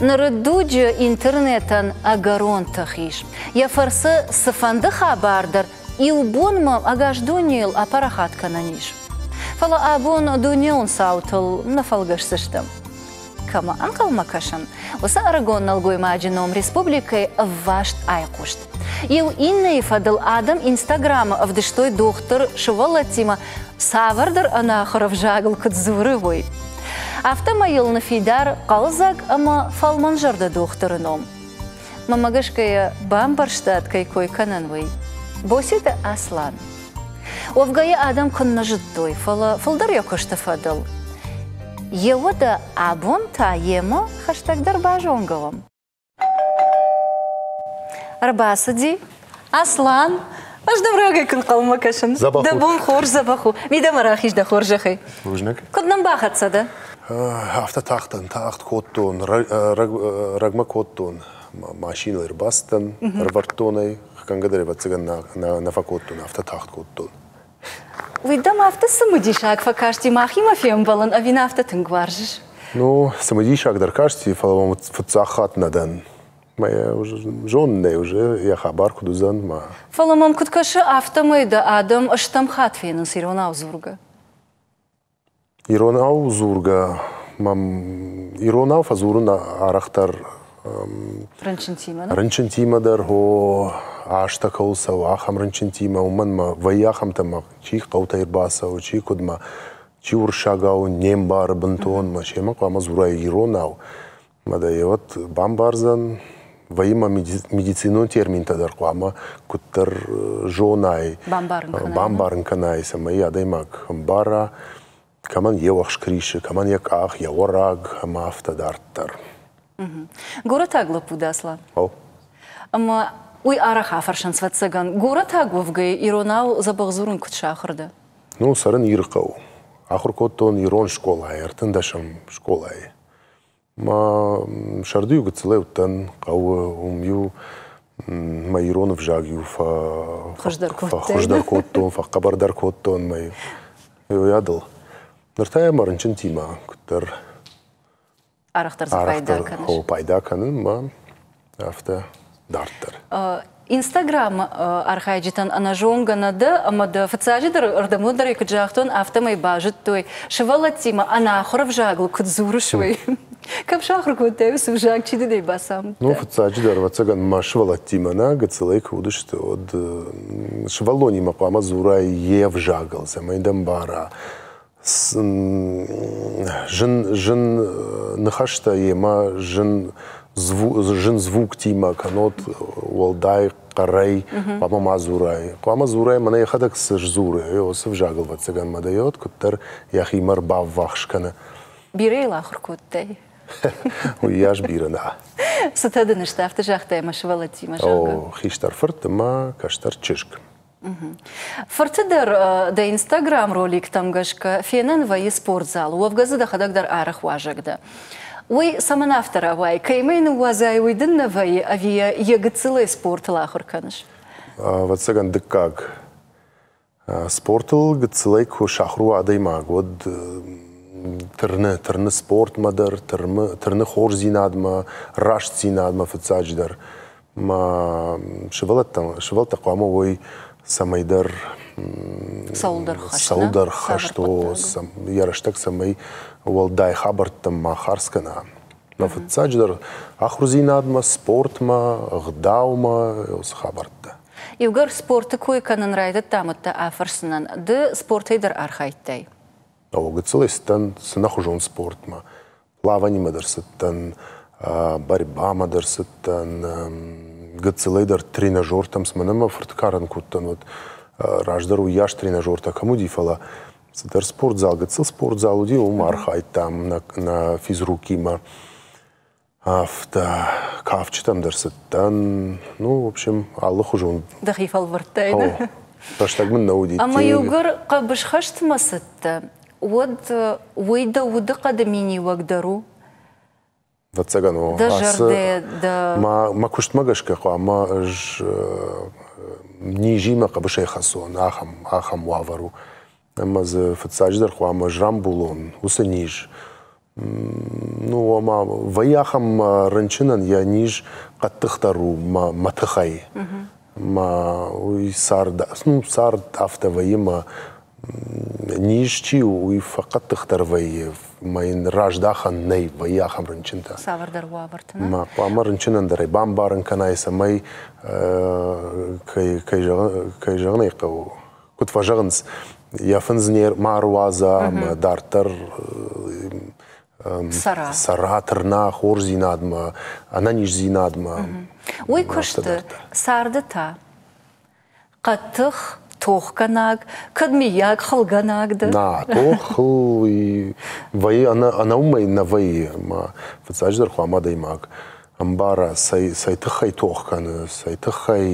Ныры дуджы интернетӕн ӕгӕрон тых ис. Йӕ фӕрцы цыфӕнды хабар дӕр иу бонмӕ ӕгас дунейыл апарахат кӕнӕн ис. Фӕлӕ абон дунеон цаутыл нӕ фӕлгӕсдзыстӕм. Кӕмӕ ӕнхъӕлмӕ кӕсӕм, уыцы ӕрыгон нӕлгоймаджы ном республикӕйы ӕвваст айхъуыст. Иу иннӕйы фӕдыл адӕм Инстаграмы ӕвдыстой дохтыр сывӕллӕттимӕ цавӕрдӕр ӕнахуыр ӕвзагыл куыд дзуры, уый. Афтӕмӕй йыл ныффидар хъӕлдзӕг ӕмӕ фӕлмӕнзӕрдӕ дохтыры ном. Мӕнмӕ гӕсгӕ йӕ бамбӕрстат, кӕй кой кӕнын, уый. Боситы Аслан. Уӕвгӕ йӕ адӕм куыннӕ зыдтой, фӕлӕ фылдӕр йӕ куысты фӕдыл. Йе уӕдӕ абон та йемӕ хӕстӕгдӕр базонгӕ уӕм. Ӕрбацыди Аслан. Ӕз дӕм рагӕй куы нхъӕлмӕ кӕсын. Дӕ бон хорз дзӕбӕх у. Мидӕмӕ рахиз дӕ хорзӕхӕй. Бузныг. Куыд нӕм бахӕццӕ дӕ? Афтӕ тагъдӕн тагъд кодтон, рӕгмӕ кодтон. Машинӕйыл ӕрбацыдтӕн, ӕрвӕрдтон ӕй. Кӕнгӕ дӕр, ӕвӕццӕгӕн, нӕ фӕкодтон, афтӕ тагъд кодтон. Уый дӕм афтӕ цымыдисаг фӕкасти махимӕ фембӕлын ӕви нӕ афтӕ тынг уарзыс? Ну, цымыдисаг дӕр касти, фӕлӕ мӕм фыццаг хатт нӕ дӕн. Мӕ зонын ӕй уже, йӕ хабар куыд уыдзӕн, мӕ. Фӕлӕ мӕм куыд кӕсы, афтӕмӕй дӕ адӕм стӕм хатт фенынц иронау дзургӕ. Иронау дзургӕ мӕм иронау фӕдзурын арӕхдӕр рынчынтимӕ. Рынчынтимӕ дӕр, хо, азтӕ кӕуыл цӕуы, ахӕм рынчынтимӕ, уымӕн мӕ вӕййы ахӕмтӕ мӕ чи хъӕутӕй ӕрбацӕуы, чи куыдмӕ, чи уырыссагау не мбары бынтон, мӕ семӕ хъуамӕ дзурай иронау. Мӕ дӕ уӕд бамбардзӕн, вӕййы ма медицинон терминтӕ дӕр хъуамӕ куыддӕр зонай, бамбарын кӕнай, цӕмӕй адӕймаг ӕмбара, кӕмӕн йе уӕхск рисы, кӕмӕн йӕ къах, йӕ уӕраг ӕмӕ афтӕ дарддӕр. Горӕтаг лӕппу дӕ, Аслан? О. Ӕмӕ уый арӕх афӕрсынц, ӕвӕццӕгӕн, горӕтаг уӕвгӕй иронау дзӕбӕх дзурын куыд сахуыр дӕ? Ну, цӕрын Ирыхъӕуы. Ахуыр кодтон ирон скъолайы, ӕртындӕсӕм скъолайы. Мӕ сӕрды-иу гыццылӕй уыдтӕн хъӕуы, уым-иу мӕ ирон ӕвзаг-иу фӕхуыздӕр кодтон, фӕхъӕбӕрдӕр кодтон мӕ уыйадыл. Ныр та йӕ мӕ рынчынтимӕ куыддӕр арӕхдӕр дзы пайда кӕныс? Пайда кӕнын мӕ афтӕ дарддӕр. Инстаграмы архайджытӕн ӕнӕзонгӕ нӕ дӕ, ӕмӕ дӕ фыццаджыдӕр ӕрдӕмондӕрӕй куыд загътон, афтӕмӕй базыдтой, сывӕллӕттимӕ ӕнахуыр ӕвзагыл куыд дзурыс, уый. Кӕм сахуыр кодтай уыцы ӕвзаг, чи дын ӕй бацамыдта? Ну, фыццаджыдӕр, ӕвӕццӕгӕн, мӕ сывӕллӕттимӕ нӕ, гыццылӕй куы уыдысты, уӕд сывӕллонимӕ хъуамӕ дзурай йе взагыл, цӕмӕй дӕ ӕмбара. Зын, зын ныхӕстӕ йемӕ зын, зын звуктимӕ кӕнод уӕлдай хъӕрӕй хъуамӕ ма дзурай. Хъуамӕ дзурай, мӕнӕ йӕхӕдӕг цы сдзуры, уыцы взагыл, ӕвӕццӕгӕн, мӕ дӕ куыддӕр йӕхимӕ ӕрбаввахс кӕны. Бирӕ йыл ахуыр кодтай? Уыйас бирӕ нӕ. Цытӕ дын сты, афтӕ загътай мӕ сывӕллӕттимӕ, зӕгъгӕ? О, хистӕр фырт ӕмӕ кӕстӕр чызг. Фырты дӕр дӕ инстаграм-роликтӕм гӕсгӕ фенӕн вӕййы спортзалы, уӕвгӕ дзы дӕхӕдӕг дӕр арӕх уазӕг дӕ. Уый цӕмӕн афтӕ рауайы? Кӕимӕ йын ныууадзай, уый дын нӕ вӕййы, ӕви йӕ йӕ гыццылӕй спортыл ахуыр кӕныс? Ӕвӕццӕгӕн, дыккаг. Спортыл гыццылӕй куы сахуыр уа адӕймаг, уӕд тырны, тырны спортмӕ дӕр, тырны хорздзинадмӕ, рӕстдзинадмӕ фыццаджыдӕр. Мӕ сывӕллӕттӕ хъуамӕ уой цӕмӕйдӕр цӕуылдӕр хӕст, йӕ рӕстӕг цӕмӕй уӕлдай хабӕрттӕм ма хардз кӕна. Мӕ фыццаджыдӕр ахуырдзинадмӕ, спортмӕ, ӕгъдаумӕ, уыцы хабӕрттӕ. Иугӕр спорты кой кӕнын райдыдтам, уӕд дӕ афӕрсдзынӕн, ды спортӕй дӕр архайдтай? О, гыццылӕй цыдтӕн цынӕхуызон спортмӕ. Плаванимӕ дӕр цыдтӕн, борьбамӕ дӕр цыдтӕн, гыццылӕй дӕр тренажертӕм, цымӕ мӕ фырты карӕн куы уыдтӕн, уӕд раздӕр уыйас тренажертӕ кӕм уыди, фӕлӕ цыдӕр спортзал, гыццыл спортзал уыди, уым архайдтам нӕ физрукимӕ. Афтӕ кафджытӕм дӕр цыдтӕн, ну, в общем, алыхуызон. Дӕхи фӕлвӕрдтай, нӕ? Рӕстӕг мын нӕ уыди. Ӕмӕ иугӕр хъӕбысхӕстмӕ цыдтӕ, уӕд уый дӕ удыхъӕды миниуӕг дӕр у? Ӕвӕццӕгӕн, о. Дӕ зӕрдӕ, дӕ... Мӕ куыстмӕ гӕсгӕ хъуамӕ ӕз низимӕ хъӕбысӕй хӕцон, ахӕм, ахӕм уавӕр у. Ӕмӕ дзы фыццаджыдӕр хъуамӕ ӕз рамбулон уыцы низ. Ну, ома, вӕййы ахӕм рынчынӕн йӕ низ хъӕддыхдӕр у мӕ тыхӕй. Мӕ уый цард, ну, цард афтӕ вӕййы, мӕ низ чи у, уый фӕхъӕддыхдӕр вӕййы, мӕ йын раздахӕн нӕй, вӕййы ахӕм рынчынтӕ. Цавӕрдӕр уавӕрты, нӕ? Мӕ хъуамӕ рынчынӕн дӕр ӕй бамбарын кӕнай, цӕмӕй, кӕй, кӕй зӕгъын ӕй хъӕуы, куыд фӕзӕгъынц, йӕ фындз не ма ӕруадза ӕмӕ дарддӕр цӕра, цӕра тырна хорздзинадмӕ, ӕнӕниздзинадмӕ. Уый куысты, царды та хъӕддых, тохгӕнӕг, кӕд миййаг хылгӕнӕг дӕ? Нӕ, тох хыл вӕййы ӕнӕ уымӕй нӕ вӕййы. Ӕмӕ фыццаджыдӕр хъуамӕ адӕймаг ӕмбара, цӕй тыххӕй тох кӕны, цӕй тыххӕй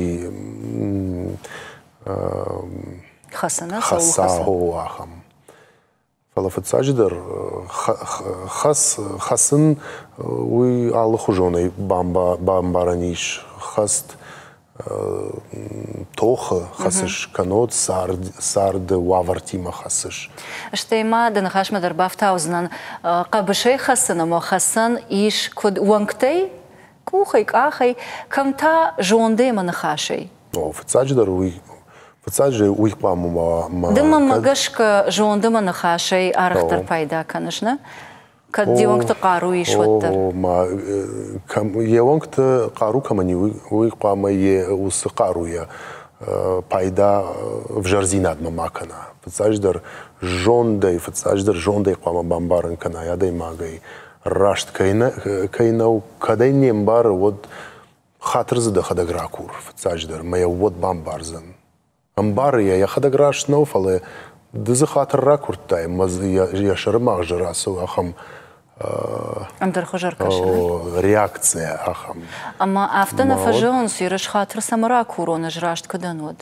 хӕцына, хӕца, ахӕм. Фӕлӕ фыццаджыдӕр хӕцын уый алыхуызонӕй бамбарӕн ис. Хӕст тохы хӕцыс, кӕннод царды уавӕртимӕ хӕцыс. Стӕй ма дӕ ныхасмӕ дӕр бафтаудзынӕн, хъӕбысӕй хӕцын ӕмӕ хӕцӕн ис куыд уӕнгтӕй, къухӕй, къахӕй, кӕм та зондӕй ӕмӕ ныхасӕй. О, фыццаджыдӕр уый фыццаджы уый хъуамӕ ма Ды мӕнмӕ гӕсгӕ зонд ӕмӕ ныхасӕй арӕхдӕр пайда кӕныс, нӕ? Кӕд де уӕнгты хъару ис, уӕддӕр. О, ма йе уӕнгты хъару кӕмӕн и, уый хъуамӕ йе уыцы хъаруйӕ пайда ӕвзӕрдзинадмӕ ма кӕна. Фыццаджыдӕр зондӕй, фыццаджыдӕр зондӕй хъуамӕ бамбарын кӕнай адӕймагӕй, раст кӕй нӕу, кӕд ӕй не мбары, уӕд Хатыр дзы дӕхӕдӕг ракур, фыццаджыдӕр, мӕ йӕ уӕд бамбардзӕн. Ӕмбары йӕ, йӕхӕдӕг раст нӕу, фӕлӕ ды дзы хатыр ракуырдтай, ӕмӕ дзы йӕ сӕрымагъзы рацӕуы ахӕм ӕндӕр хуыз ӕркӕсыны реакция ахӕм. Ӕмӕ афтӕ нӕ фӕзӕгъынц, ерыс хатыр цӕмӕ ракурон, ӕз раст куы дӕн, уӕд?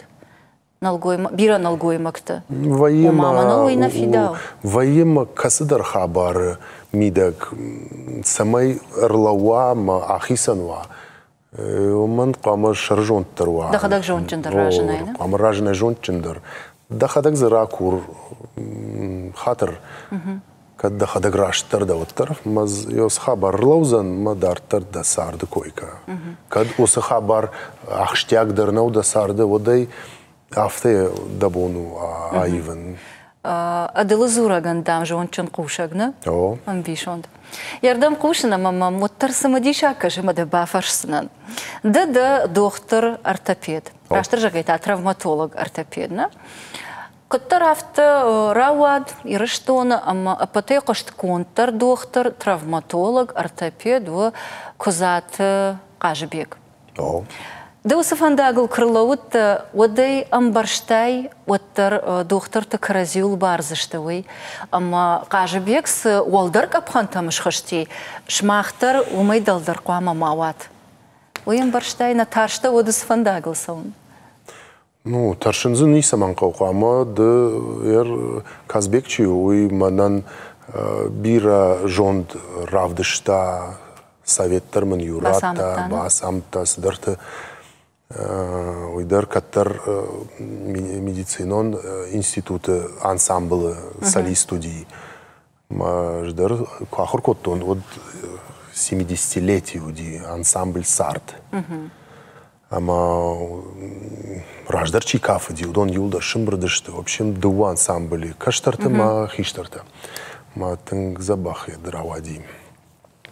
Бирӕ нӕлгоймӕгтӕ. Вӕййы Ома мӕныл уый нӕ фидауы. Вӕййы ма кӕцыдӕр хабары мидӕг, цӕмӕй ӕрлӕууа ӕмӕ ахицӕн уа, уымӕн хъуамӕ сӕрзонддӕр уа. Дӕхӕдӕг зондджындӕр разынай, нӕ? Хъуамӕ разынай зондджындӕр. Дӕхӕдӕг дзы ракур хатыр. Кӕд дӕхӕдӕг растдӕр дӕ, уӕддӕр мӕ уыцы хабар ӕрлӕудзӕн, мӕ дарддӕр дӕ царды кой кӕ. Кӕд уыцы хабар ахсджиагдӕр нӕу дӕ царды, уӕд ӕй афтӕ дӕ бон у аивын. Ӕдылы дзурӕгӕн, дам, зондджын хъусӕг, нӕ? О. Ӕмбисонд. Йе рдӕм хъусын ӕмӕ мӕм уӕддӕр цымыдисаг кӕсы ӕмӕ дӕ бафӕрсдзынӕн. Ды дӕ дохтыр-ортопед, растдӕр зӕгъгӕй та травматолог-ортопед, нӕ? Куыддӕр афтӕ рауад Ирыстоны ӕмӕ ӕппӕтӕй хъуыстгонддӕр дохтыр, травматолог, ортопед у Куыдзаты Хъазыбег. Ды уыцы фӕндагыл куы рлӕууыдтӕ, уӕд ӕй ӕмбӕрстай, уӕддӕр дохтырты кӕрӕдзиуыл бардзысты уый, ӕмӕ Хъазыбег цы уӕлдӕр къӕпхӕнтӕм схызти, сымах дӕр уымӕй дӕлдӕр хъуамӕ ма уат. Уый ӕмбӕрстай, нӕ тарстӕ уӕд уыцы фӕндагыл цӕуын? Ну, тӕрсын дзы ницӕмӕн хъӕуы хъуамӕ ды Казбек чи у, уый мӕнӕн бирӕ зонд равдыста, совет дӕр мын иу радта, бацамыдта цыдӕрты. Уый дӕр кӕддӕр медицинон институты ансамблы солист уыди. Ӕз дӕр куы ахуыр кодтон, уӕд семидесятилетие уыди ансамбль «Цард». Ӕмӕ раздӕр чи кафыди, уыдон иуылдӕр сымбырд сты. В общем, дыууӕ ансамблы, кӕстӕртӕ мӕ хистӕртӕ. Мӕ тынг дзӕбӕх рауади.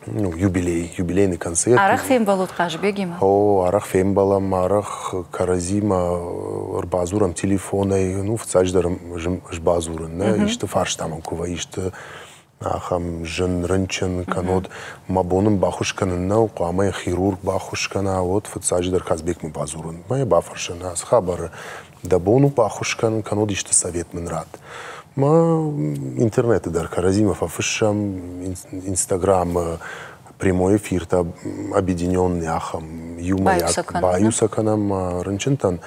Ну, юбилей, юбилейный концерт. Арӕх фембӕлут Хъазбегимӕ? О, арӕх фембӕлӕм, арӕх кӕрӕдзимӕ ӕрбадзурӕм телефонӕй. Ну, фыццаджыдӕр сбадзурын, нӕ, исты фарста мӕм куы вӕййы, исты ахӕм зын, рынчын, кӕннод мӕ бон ын баххуыс кӕнын нӕу, хъуамӕ йын хирург баххуыс кӕна, уӕд фыццаджыдӕр Казбекмӕ бадзурын. Мӕ йӕ бафӕрсын, ацы хабары дӕ бон у баххуыс кӕнын, кӕннод исты совет мын ратт. Мӕ интернеты дӕр кӕрӕдзимӕ фӕфыссӕм, Инстаграмы прямой эфиртӕ объединенный ахӕм иумӕйаг баиу сӕ кӕнӕм рынчынтӕн.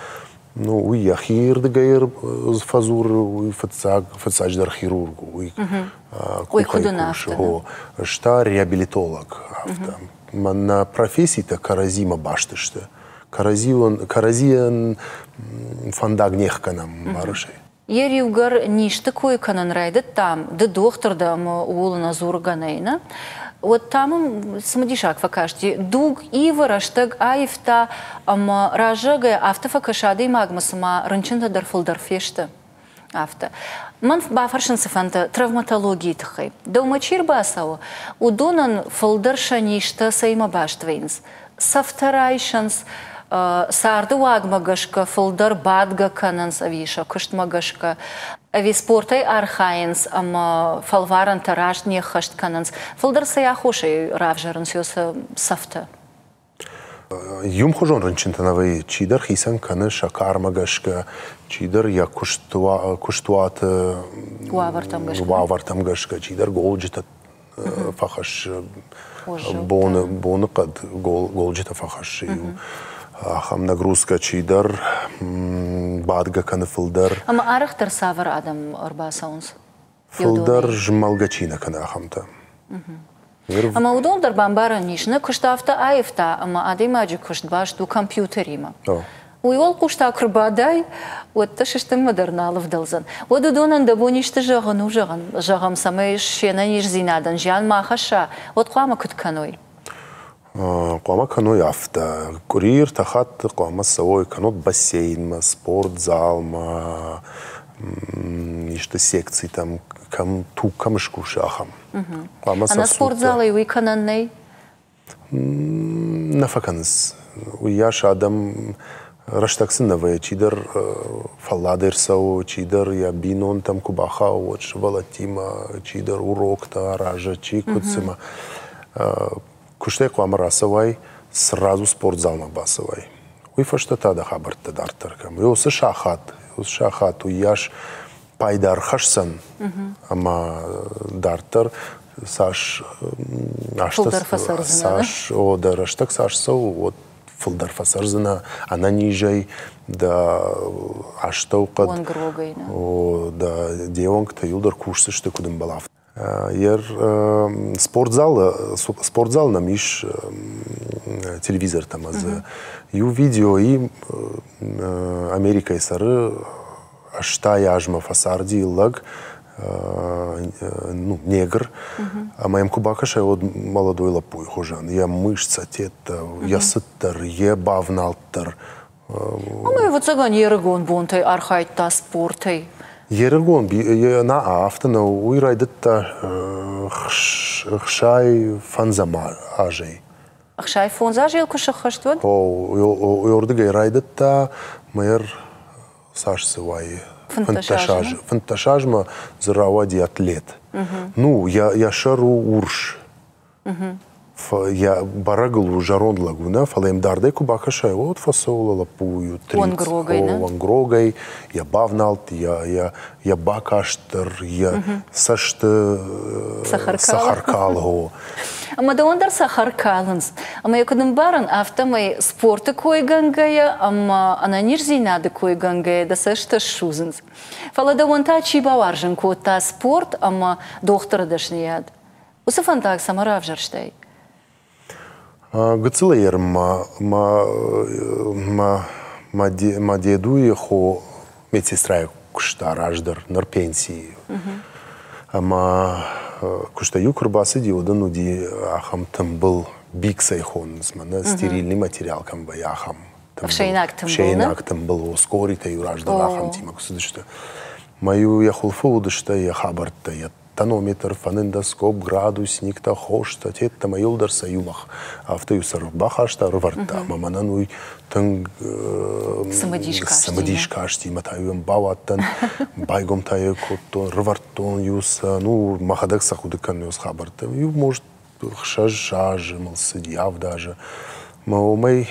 Ну, уый йӕхи рдыгӕй фӕдзуры, уый фыццаг, фыццаджыдӕр хирург у, уый къухӕй кусы. О, ста реабилитолог афтӕ. Мӕнӕ професситӕ кӕрӕдзимӕ баст сты. Кӕрӕдзийӕн фӕндаг не хгӕнӕм, барысӕй. Йе иугӕр низты кой кӕнын райдыдтам, ды дохтыр дӕ ӕмӕ ууыл ӕнӕдзургӕ нӕй, нӕ? Уӕд та мӕм цымыдисаг фӕкасти. Дуг ивы, рӕстӕг аивта, ӕмӕ раззагӕй афтӕ фӕкӕсы адӕймагмӕ, цыма рынчынтӕ дӕр фылдӕр фесты. Афтӕ. Мӕн бафӕрсын цы фӕнды травматологийы тыххӕй. Дӕумӕ чи рбацӕуы, уыдонӕн фылдӕр сӕ низтӕ цӕимӕ баст вӕййынц? Цӕфтӕ райсынц, царды уагмӕ гӕсгӕ фылдӕр бадгӕ кӕнынц ӕви сӕ куыстмӕ гӕсгӕ, ӕви спортӕй архайынц ӕмӕ фӕлварӕнтӕ раст не ххӕст кӕнынц. Фылдӕр цӕй аххосӕй равзӕрынц сӕ цӕфтӕ? Иумхуызон рынчынтӕ нӕ вӕййы. Чидӕр хицӕн кӕны сӕ кармӕ гӕсгӕ, чидӕр йӕ куыстуаты уавӕртӕм гӕсгӕ, чидӕр голджытӕ фӕхӕссы, боныхъӕд голджытӕ фӕхӕссы иу ахӕм нагрузкӕ, чидӕр бадгӕ кӕны фылдӕр. Ӕмӕ арӕхдӕр цавӕр адӕм ӕрбацӕуынц? Фылдӕр змӕлгӕ чи нӕ кӕны, ахӕмтӕ. Ӕмӕ уыдон дӕр бамбарӕн ис, нӕ куыст афтӕ аивта, ӕмӕ адӕймаджы куыст баст у компьютеримӕ. Уый уӕлхъус та куы рбадай, уӕд дӕ сыстынмӕ дӕр нал ӕвдӕлдзӕн. Уӕд уыдонӕн дӕ бон исты зӕгъын у, зӕгъын, зӕгъӕм, цӕмӕй се нӕниздзинадӕн зиан ма хӕсса, уӕд хъуамӕ куыд кӕной? Хъуамӕ кӕной афтӕ. Къуыри ӕртӕ хатты хъуамӕ цӕуой, кӕнод бассейнмӕ, спортзалмӕ, исты секцитӕм, кӕм туг кӕм скусы, ахӕм. Хъуамӕ сӕ спортзалӕй уый кӕнӕн нӕй? Нӕ фӕкӕнынц. Уыйас адӕм рӕстӕг сын нӕ вӕййы. Чидӕр фӕллад ӕрцӕуы, чидӕр йӕ бинонтӕм куы бахауы, уӕд сывӕллӕттимӕ, чидӕр уроктӕ аразы, чи куыд цыма. Куыстӕй хъуамӕ рацӕуай, сразу спортзалмӕ бацӕуай. Уый фӕстӕ та дӕ хабӕрттӕ дарддӕр кӕм. Уыцы сахат уыйас пайда ӕрхӕсдзӕн ӕмӕ дарддӕр цас цас о дӕ рӕстӕг цас цӕуы, уӕд фылдӕр фӕцӕрдзынӕ ӕнӕнизӕй, дӕ астӕухъӕд, о, дӕ де уӕнгтӕ иуылдӕр кусдзысты, куыд ӕмбӕлы, афтӕ. Спортзалы, спортзал нӕм ис телевизортӕ ӕмӕ дзы иу видеойы Америкӕйы цӕры 80 азмӕ фӕцарди лӕг, ну, негр, ӕмӕ йӕм куы бакӕсай, уӕд молодой лӕппуйы хуызӕн. Йӕ мышцӕ тедтӕ, йӕ цыд дӕр, йӕ бавнӕлд дӕр. Ӕмӕ, ӕвӕццӕгӕн, йе рыгон бонтӕй архайдта спортӕй. Йе рыгон, нӕ, афтӕ нӕу. Уый райдыдта 65 азӕй. 65 азы йыл куы сӕххӕст, уӕд? О, уырдыгӕй райдыдта, мэр цас дзы уайы? 15 азы. 15 азмӕ дзы рауади атлет. Ну, йӕ сӕр у урс. Йӕ бӕрӕгыл у зӕронд лӕг у, нӕ, фӕлӕ йӕм дардӕй куы бакӕсай, уӕд фӕцӕуы лӕппу уӕнгрогӕй, нӕ? Уӕнгрогӕй, йӕ бавнӕлд, йӕ бакаст дӕр, йӕ цӕсты цӕхӕр калы. Ӕмӕ дӕуӕн дӕр цӕхӕр калынц. Ӕмӕ йӕ куыд ӕмбарын, афтӕмӕй спорты койгӕнгӕйӕ ӕмӕ ӕнӕниздзинады койгӕнгӕйӕ дӕ цӕстӕ ссудзынц. Фӕлӕ дӕуӕн та чи бауарзын кодта спорт ӕмӕ дохтыры дӕсныйад? Уыцы фӕндаг цӕмӕ равзӕрстай? Гыццылӕй мӕ дедуйы хо медсестрайы куыста раздӕр, ныр пенсийы. Ӕмӕ куыстӕй-иу куы рбацыди, уӕд ын уыди ахӕм тымбыл, биксӕй хонынц мӕнӕ стерильный материал кӕм вӕййы, ахӕм. Ӕфсӕйнаг тымбыл. Ӕфсӕйнаг тымбыл, скоритӕ-иу раздӕр ахӕмтимӕ куы цыдысты. Мӕ-иу йӕ хуылфы уыдысты йӕ хабӕрттӕ, йӕ тонометр, фонендоскоп, градусниктӕ, хостӕ, теттӕ ӕмӕ иуылдӕр сӕ иумӕ афтӕ-иу сӕ бахаста, ӕрывӕрдта ӕмӕ мӕнӕн уый тынг цымыдис касти, ӕмӕ та-иу ӕм бауадтӕн, байгом та йӕ кодтон, рывӕрдтон-иу сӕ, ну, мӕхӕдӕг сӕ хъуыды кӕнын уыцы хабӕрттӕ. Иу, может, 6 азы мыл цыди, 7 азы. Мӕ уымӕй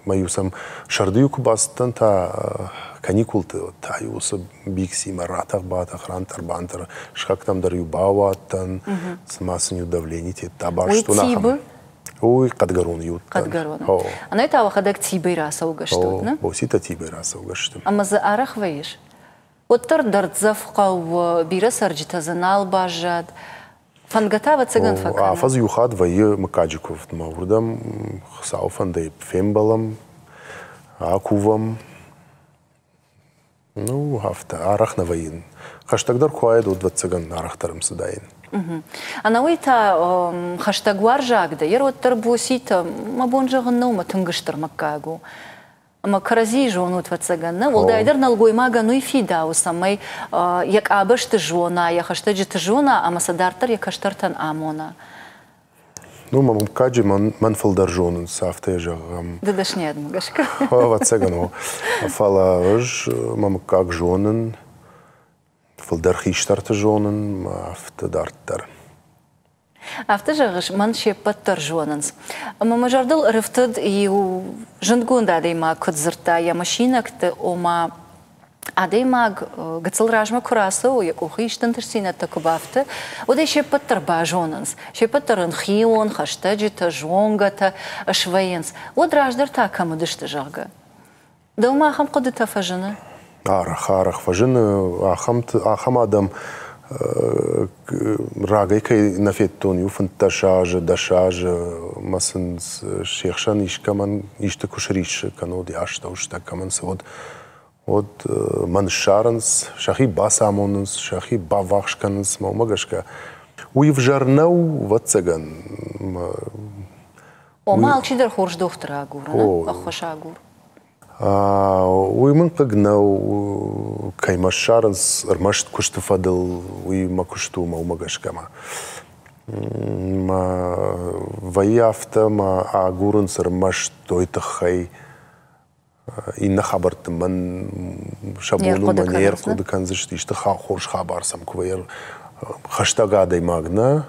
мӕ-иу сӕм сӕрды-иу куы бацыдтӕн та каникулты, та-иу уыцы биксимӕ ратӕх-батӕх, рантӕр-бантӕр, сыхӕгтӕм дӕр-иу бауадтӕн, цыма сын-иу давлени тедта барстон ахӕм. Уый Хъӕдгӕрон иу уыдтӕн. Хъӕдгӕрон. Ӕнӕ та уӕхӕдӕг Тибӕй рацӕугӕ стут, нӕ? Боситӕ Тибӕй рацӕугӕ сты. Ӕмӕ дзы арӕх вӕййыс? Уӕддӕр дӕрддзӕф хъӕу, бирӕ цӕрджытӕ дзы нал баззад. Фӕндгӕ та, ӕвӕццӕгӕн, фӕкӕны. Афӕдз иу хатт вӕййы мыггаджы куывдмӕ. Уырдӕм Хуыцауы фӕндӕй фембӕлӕм, акувӕм. Ну, афтӕ, арӕх нӕ вӕййын. Хӕстӕгдӕр куы уаид, уӕд, ӕвӕццӕгӕн, арӕхдӕр ӕмцыдаин. Ӕнӕуый та хӕстӕгуарзаг дӕ, йе уӕддӕр Боситӕ, мӕ бон зӕгъын нӕу, мӕ тынг стыр мыггаг у. Ӕмӕ кӕрӕдзийы зонут, ӕвӕццӕгӕн, нӕ? Уӕлдайдӕр нӕлгоймагӕн уый фидауы, цӕмӕй йӕ къабӕзты зона, йӕ хӕстӕджыты зона ӕмӕ сӕ дарддӕр йӕ кӕстӕртӕн амона. Ну, мӕ мыггаджы мӕн фылдӕр зонынц, афтӕ зӕгъӕм. Ды дӕсныйадмӕ гӕсгӕ. Ӕвӕццӕгӕн, о. Фӕлӕ ӕз мӕ мыггаг зонын, фылдӕр хистӕрты зонын, афтӕ дарддӕр. Афтӕ зӕгъыс, мӕн се ппӕт дӕр зонынц. Ӕмӕ мӕ зӕрдыл ӕрыфтыд иу зындгонд адӕймаг куыд дзырдта йӕ мысинӕгты, ома адӕймаг гыццыл размӕ куы рацӕуы, йӕ къухы исты ӕнтыстдзинӕдтӕ куы бафты, уӕд ӕй се ппӕт дӕр базонынц. Се ппӕт дӕр ын хион, хӕстӕджытӕ, зонгӕтӕ свӕййынц. Уӕд раздӕр та кӕм уыдысты, зӕгъгӕ. Дӕумӕ ахӕм хъуыдытӕ фӕзыны? Арӕх-арӕх фӕзыны ахӕм адӕм, рагӕй кӕй нӕ федтон, иу 15 азы, 10 азы мӕ сын се хсӕн искӕмӕн исты куы сриссы, кӕннод йӕ астӕуыстӕг кӕмӕн цы уыд, уӕд мӕн ссарынц, сӕхи бацамонынц, сӕхи баввахс кӕнынц мӕ уымӕ гӕсгӕ. Уый ӕвзӕр нӕу, ӕвӕццӕгӕн. Ома алчидӕр хорз дохтыр агуры, ӕххуыс агур. Уый мын хъыг нӕу, кӕй мӕ ссарынц ӕрмӕст куысты фӕдыл, уый мӕ куыст у, мӕ уымӕ гӕсгӕ ма. Вӕййы афтӕ, мӕ агурынц ӕрмӕст той тыххӕй, иннӕ хабӕртты мӕн сӕ бон у, мӕ не рхъуыды кӕндзысты, исты хорз хабар сӕм куы вӕййы. Хӕстӕг адӕймаг нӕ,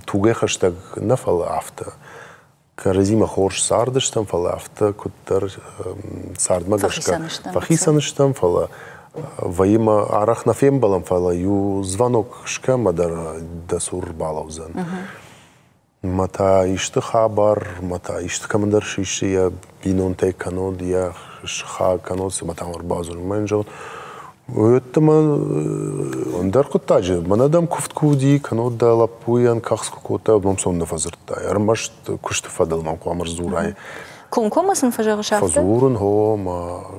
тугӕй хӕстӕг нӕ, фӕлӕ афтӕ. Кӕрӕдзимӕ хорз цардыстӕм, фӕлӕ афтӕ куыддӕр цардмӕ гӕсгӕ фӕхицӕн стӕм, фӕлӕ вӕййы мӕ арӕх нӕ фембӕлӕм, фӕлӕ иу звонок скӕ ӕмӕ дӕр дӕ цур ӕрбалӕудзӕн. Мӕ та исты хабар, мӕ та исты кӕмӕндӕр сисы йӕ бинонтӕй кӕнод, йӕ сыхаг кӕнод, цымӕ та ӕрбадзурын. Мӕ йын зӕгъын, Уӕдта-ма ӕндӕр хъуыддаджы, мӕнӕ дӕм куывд куы уыди, кӕннод дӕ лӕппуйӕн кӕхц куы кодтай, уӕд мӕм цом нӕ фӕдзырдтай. Ӕрмӕст куысты фӕдыл мӕм хъуамӕ сдзурай. Комкоммӕ сын фӕзӕгъыс афтӕ? Фӕдзурын, о, мӕ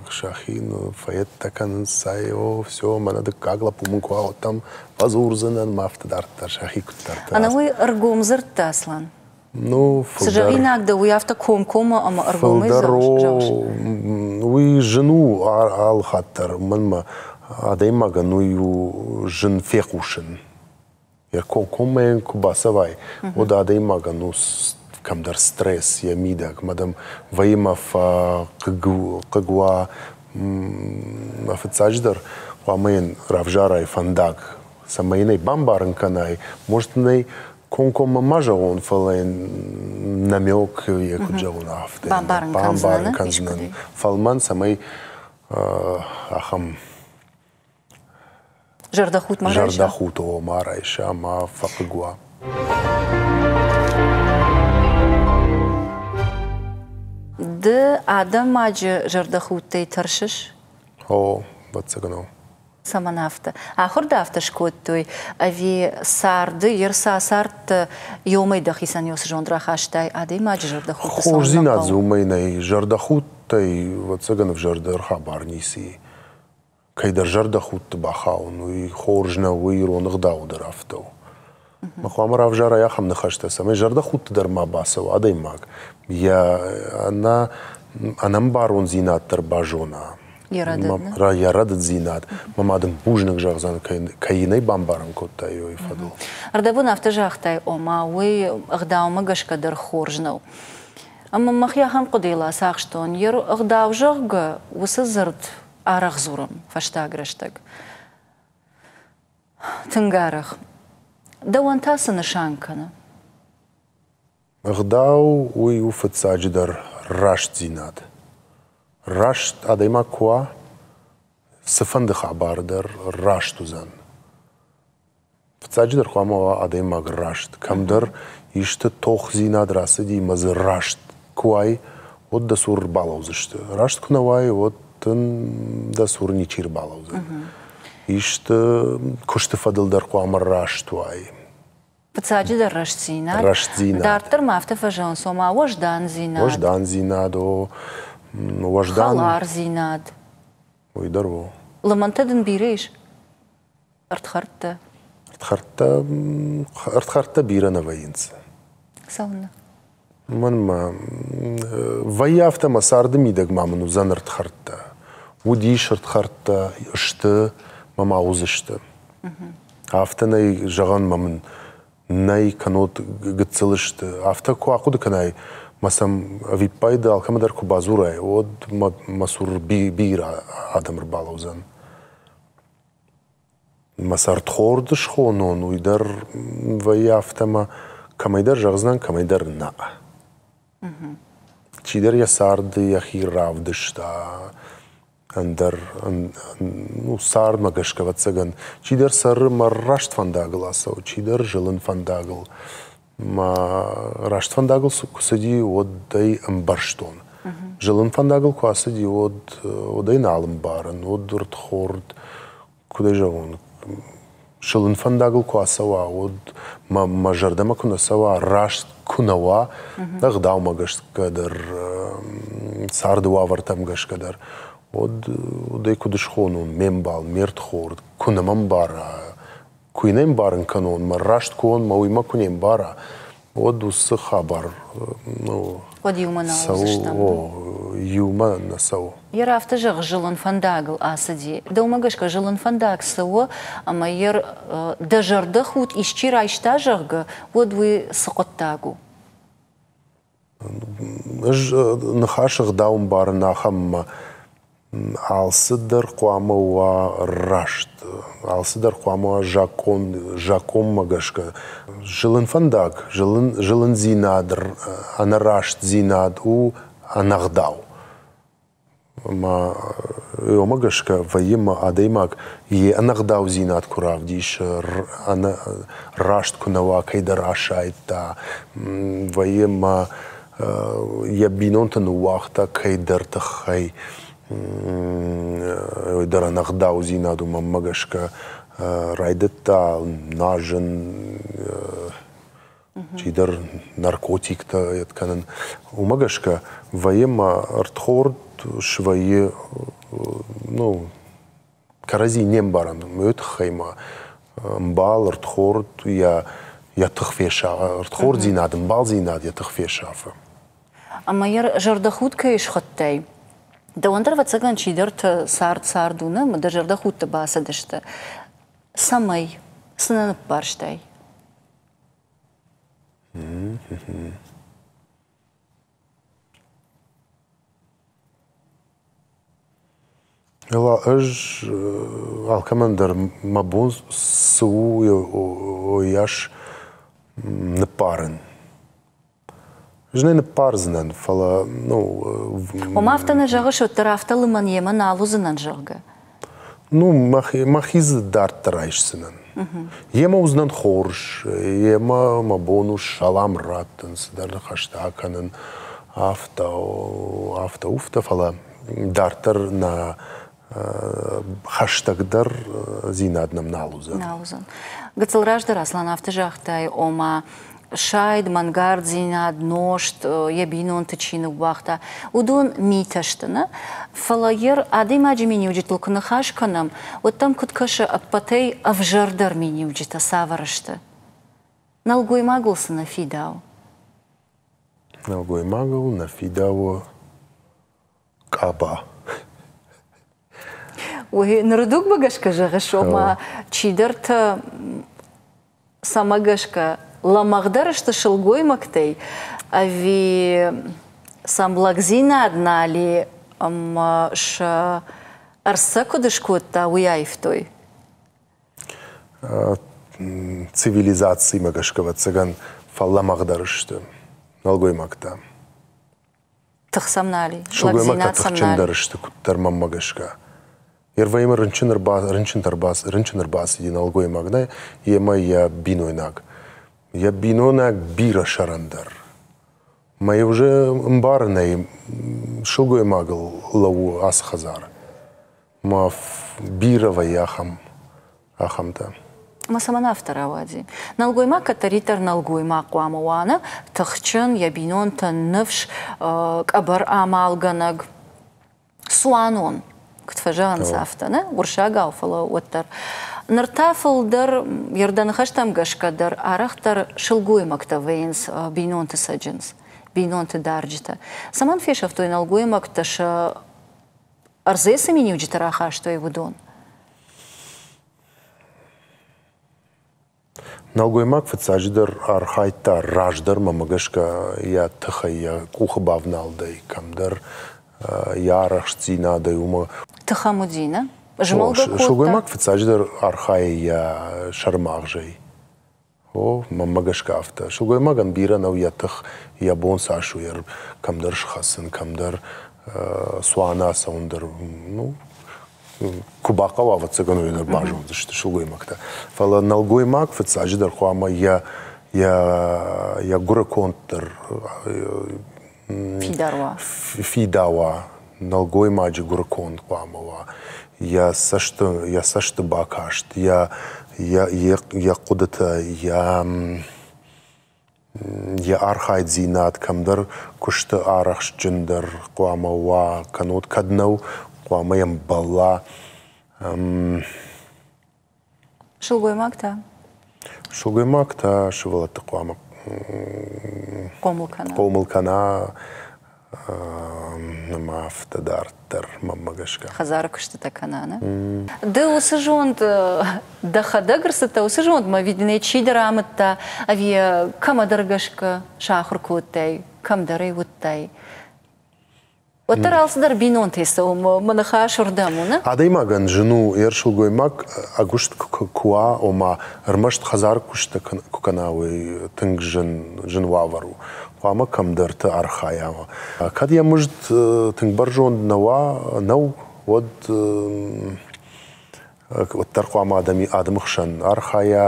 сӕхи фӕедтӕ кӕнынц, цай, о, все, мӕнӕ дыккаг лӕппу мын куы уа, уӕд дӕм фӕдзурдзынӕн, мӕ афтӕ дарддӕр сӕхи куыддӕртӕ. Ӕнӕуый ӕргом дзырдта Аслан. Ну, Цы зӕгъинаг дӕ, уый афтӕ комкоммӕ ӕмӕ ӕргомӕй зӕгъыс? Уый зын у алы хатт дӕр. Мӕнмӕ адӕймагӕн уый у зын фехъусын. Йӕ комкоммӕ йын куы бацӕвай, уӕд адӕймагӕн у кӕмдӕр стресс йӕ мидӕг. Мӕ дӕм вӕййы мӕ фӕхъыг уа, мӕ фыццаджыдӕр хъуамӕ йын равзарай фӕндаг, цӕмӕй йын ӕй бамбарын кӕнай, может ын ӕй комкоммӕ ма зӕгъон, фӕлӕ йын намек йӕ куыд зӕгъон, афтӕ бамбарын кӕндзынӕн. Фӕлмӕн, цӕмӕй ахӕм зӕрдӕхудт ма райса. Зӕрдӕхудт о, ма райса, ма фӕхъыг уа. Ды адӕймаджы зӕрдӕхудтӕй тӕрсыс? О, ӕвӕццӕгӕн о. Цӕмӕн афтӕ? Ахуыр дӕ афтӕ скодтой, ӕви царды, йе рцацардты иумӕ дӕхицӕн цы зонд рахастай, адӕймаджы зӕрдӕхудты цӕуын нӕ хъӕуы? Хорздзинад дзы уымӕй нӕй. Зӕрдӕхудтӕй, ӕвӕццӕгӕн, ӕвзӕрдӕр хабар ницы и. Кӕйдӕр зӕрдӕхудты бахауын, уый хорз нӕу, уый ирон ӕгъдауы дӕр афтӕ у. Ма хъуамӕ равзарай ахӕм ныхӕстӕ, цӕмӕй зӕрдӕхудты дӕр ма бацӕуа адӕймаг, йӕ ӕнӕмбарондзинад дӕр базона. Йӕ рӕдыддзинад. Мӕ мад ын бузныг зӕгъдзӕн, кӕй йын ӕй бамбарын кодтай уый фӕдыл. Ӕрдӕбон афтӕ загътай, ома уый ӕгъдаумӕ гӕсгӕ дӕр хорз нӕу. Ӕмӕ мӕхи ахӕм хъуыдыйыл ацахстон, йе гъдау, зӕгъгӕ, уыцы дзырд арӕх дзурӕм фӕстаг рӕстӕг. Тынг арӕх. Дӕуӕн та цы нысан кӕны? Ӕгъдау уый у фыццаджыдӕр рӕстдзинад. Раст адӕймаг куы уа, цыфӕнды хабар дӕр раст уыдзӕн. Фыццаджыдӕр хъуамӕ уа адӕймаг раст. Кӕмдӕр исты тохдзинад рацыди ӕмӕ дзы раст куы уай, уӕд дӕ цур ӕрбалӕудзысты. Раст куы нӕ уай, уӕд дын дӕ цур ничи ӕрбалӕудзӕн. Исты куысты фӕдыл дӕр хъуамӕ раст уай. Фыццаджыдӕр рӕстдзинад. Рӕстдзинад. Дарддӕр ма афтӕ фӕзӕгъынц, ома уӕздандзинад. Уӕздандзинад, о. Уӕздан. Хӕлардзинад. Уый дӕр у. Лымӕнтӕ дын бирӕ ис? Ӕрдхӕрдтӕ? Ӕрдхӕрдтӕ, ӕрдхӕрдтӕ бирӕ нӕ вӕййынц. Цӕуылнӕ? Мӕнмӕ вӕййы афтӕ, мӕ царды мидӕг ма мын уыдзӕн ӕрдхӕрдтӕ. Уыдис ӕрдхӕрдтӕ, сты мӕ ма уыдзысты. Афтӕ нӕй зӕгъӕн мӕ мын нӕй, кӕннод гыццыл сты. Афтӕ куы ахъуыды кӕнай, мӕ сӕм ӕвиппайды алкӕмӕ дӕр куы бадзурай, уӕд мӕ цур бирӕ адӕм ӕрбалӕудзӕн. Мӕ цӕрдхорд схонон, уый дӕр вӕййы афтӕ ӕмӕ кӕмӕйдӕр зӕгъдзынӕн, кӕмӕйдӕр нӕ. Чидӕр йӕ царды йӕхи равдыста, ӕндӕр ну, цардмӕ гӕсгӕ, ӕвӕццӕгӕн, чидӕр цӕры мӕ раст фӕндагыл ацӕуы, чидӕр зылын фӕндагыл. Мӕ раст фӕндагыл куы цыди, уӕд ӕй ӕмбӕрстон. Зылын фӕндагыл куы ацыди, уӕд, уӕд ӕй нал ӕмбарын, уӕд ӕрдхорд, куыд ӕй зӕгъон, зылын фӕндагыл куы ацӕуа, уӕд мӕ, мӕ зӕрдӕмӕ куы нӕ цӕуа, раст куы нӕ уа, ӕгъдаумӕ гӕсгӕ дӕр, царды уавӕртӕм гӕсгӕ дӕр, уӕд, уӕд ӕй куыд схонон, ме мбал, ме рдхорд, куы нӕ мӕ мбара, куы йын ӕмбарын кӕнон, мӕ раст куы уон, мӕ уый мӕ куы не мбара, уӕд уыцы хабар ну, Уӕд иумӕ нал уыдзыстӕм. О, иумӕ нӕ цӕуы. Йер афтӕ зӕгъ, зылын фӕндагыл ацыди. Дӕумӕ гӕсгӕ зылын фӕндаг цы у, ӕмӕ йер дӕ зӕрдӕхудт исчи райста, зӕгъгӕ, уӕд уый цы хъуыддаг у? Ӕз ныхасы ӕгъдау ӕмбарын ахӕммӕ, алцыдӕр хъуамӕ уа раст, алцыдӕр хъуамӕ уа закъон, закъонмӕ гӕсгӕ. Зылын фӕндаг, зылын, зылындзинад, ӕнӕрастдзинад у ӕнӕгъдау. Ӕмӕ уымӕ гӕсгӕ вӕййы мӕ адӕймаг йе ӕнӕгъдаудзинад куы равдисы, ӕнӕ раст куы нӕ уа, кӕйдӕр асайдта, вӕййы мӕ йӕ бинонты ныууагъта кӕйдӕр тыххӕй, уый дӕр ӕнӕгъдаудзинад у мӕнмӕ гӕсгӕ, райдыдта нуазын, чидӕр наркотиктӕ кӕнын. Уымӕ гӕсгӕ вӕййы мӕ ӕрдхорд свӕййы, ну, кӕрӕдзи не мбарӕм. Уый тыххӕй ма ӕмбал, ӕрдхорд йӕ йӕ тых фесафы, ӕрдхорддзинад, ӕмбалдзинад йӕ тых фесафы. Ӕмӕ йӕ зӕрдӕхудт кӕй схуыдтай, дӕуӕн дӕр, ӕвӕццӕгӕн, чидӕртӕ цард цард у, нӕ, дӕ зӕрдӕхудты бацыдысты. Цӕмӕй? Цы нӕ ныббарстай? Ӕз алкӕмӕн дӕр мӕ бон цы у, уыйас ныббарын. Ӕз нӕ ныббардзынӕн, фӕлӕ ну. Ома афтӕ нӕ зӕгъыс, уӕддӕр афтӕ лымӕн йемӕ нал уыдзынӕн, зӕгъгӕ? Ну, мӕхи дзы дарддӕр айсдзынӕн. Йемӕ уыдзынӕн хорз, йемӕ мӕ бон у салам раттын, цыдӕр ныхӕстӕ акӕнын, афтӕ, афтӕ, уфтӕ, фӕлӕ дарддӕр нӕ хӕстӕгдӕр дзинад нӕм нал уыдзӕн. Нал уыдзӕн. Гыццыл раздӕр Аслан афтӕ загътай, ома сайд, мӕнгарддзинад, нозт, йӕ бинонты чи ныууагъта, уыдон митӕ сты, нӕ? Фӕлӕ йӕ адӕймаджы миниуджытыл куы ныхас кӕнӕм, уӕд дӕм куыд кӕсы, ӕппӕтӕй ӕвзӕрдӕр миниуджытӕ цавӕр сты? Нӕлгоймагыл цы нӕ фидауы? Нӕлгоймагыл нӕ фидауы къаба. Уый ныры дугмӕ гӕсгӕ зӕгъыс, ома чидӕртӕ цӕмӕ гӕсгӕ лӕмӕгъдӕр сты сылгоймӕгтӕй, ӕви сӕм лӕгдзинад нал и ӕмӕ сӕ ӕрцӕ куыд скодта, уый аивтой? Цивилизацимӕ гӕсгӕ, ӕвӕццӕгӕн, фӕлӕмӕгъдӕр сты нӕлгоймӕгтӕ. Тых сӕм нал и. Сылгоймӕгтӕ тыхджындӕр сты куыддӕр мӕнмӕ гӕсгӕ. Ервӕймӕ рынчын рынчын ӕрбацыди нӕлгоймаг, нӕ, йемӕ йӕ бинойнаг. Йӕ бинойнаг бирӕ сӕрӕндӕр. Мӕ уже ӕмбарынӕй сылгоймагыл лӕууы ацы хӕдзар. Ма бирӕ вӕййы ахӕм ахӕмтӕ. Ӕмӕ цӕмӕн афтӕ рауади? Нӕлгоймаг кӕддӕриддӕр нӕлгоймаг хъуамӕ уа, нӕ? Тыхджын, йӕ бинонтӕн ныфс, къӕбӕр амалгӕнӕг, цуанон. Куыд фӕзӕгъынц афтӕ, нӕ? Уырыссагау, фӕлӕ уӕддӕр. Ныр та фылдӕр, йе рдӕныхӕстӕм гӕсгӕ дӕр, арӕхдӕр сылгоймӕгтӕ вӕййынц бинонты цӕджындз, бинонты дарджытӕ. Цӕмӕн фесӕфтой нӕлгоймӕгтӕ сӕ ӕрдзӕй цы миниуджытӕ рахастой, уыдон? Нӕлгоймаг фыццаджыдӕр архайдта раздӕр, мӕнмӕ гӕсгӕ, йӕ тыхӕй, йӕ къухы бавнӕлдӕй, кӕмдӕр йӕ арӕхстдзинадӕй, уымӕ. Тыхӕм уыди, нӕ? Змӕлгӕ кодта? Сылгоймаг фыццаджыдӕр архайы йӕ сӕрымагъзӕй. О, мӕнмӕ гӕсгӕ афтӕ. Сылгоймагӕн бирӕ нӕу йӕ тых, йӕ бон цас у кӕмдӕр схӕцын, кӕмдӕр цуаны ацӕуын дӕр. Ну, куы бахъӕуа, ӕвӕццӕгӕн, уый дӕр базондзысты сылгоймӕгтӕ. Фӕлӕ нӕлгоймаг фыццаджыдӕр хъуамӕ йӕ йӕ йӕ гуырыконд дӕр фидар уа. Фидауа, нӕлгоймаджы гуырыконд хъуамӕ уа, йӕ цӕсты, йӕ цӕсты бакаст, йӕ, йӕ, йӕ, йӕ хъуыдытӕ, йӕ йӕ архайддзинад кӕмдӕр куысты арӕхстджындӕр хъуамӕ уа, кӕннод кӕд нӕу, хъуамӕ йӕм бӕлла. Сылгоймаг та? Сылгоймаг та сывӕллӕтты хъуамӕ хъомыл кӕна. Хъомыл кӕна ӕмӕ афтӕ дарддӕр, мӕнмӕ гӕсгӕ. Хӕдзары куыстытӕ кӕна, нӕ? Ды уыцы зонд дӕхӕдӕг ӕрцыдтӕ, уыцы зондмӕ ӕви чидӕр амыдта, ӕви кӕмӕдӕр гӕсгӕ сахуыр кодтай, кӕмдӕр ӕй уыдтай? Уӕддӕр алцыдӕр бинонтӕй цӕуы, мӕ ныхас уырдӕм у, нӕ? Адӕймагӕн зын у, йе сылгоймаг ӕгуыст куы уа, ома ӕрмӕст хӕдзары куыстытӕ куы кӕна, уый тынг зын, зын уавӕр у. Хъуамӕ кӕмдӕрты архайа. Кӕд йӕ мызд тынг бӕрзонд нӕ уа, нӕу, уӕд уӕддӕр хъуамӕ адӕмы хсӕн архайа,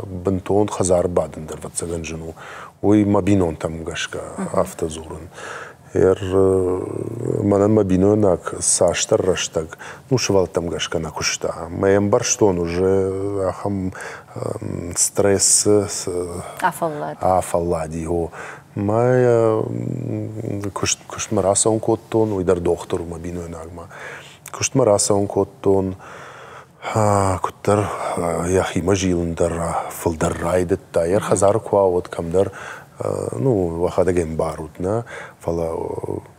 бынтон хӕдзары бадын дӕр, ӕвӕццӕгӕн, зын у. Уый мӕ бинонтӕм гӕсгӕ афтӕ дзурын. Мӕнӕн мӕ бинойнаг цасдӕр рӕстӕг, ну, сывӕллӕттӕм гӕсгӕ нӕ куыста. Мӕ ӕмбӕрстон уже ахӕм стрессы Афӕллад. Афӕллади, о. Мӕ куыстмӕ рацӕуын кодтон, уый дӕр дохтыр у мӕ бинойнагмӕ. Куыстмӕ рацӕуын кодтон, куыддӕр йӕхимӕ зилын дӕр фылдӕр райдыдта. Йӕ хӕдзары куы уа, уӕд кӕмдӕр, ну, уӕхӕдӕг ӕмбарут, нӕ, фӕлӕ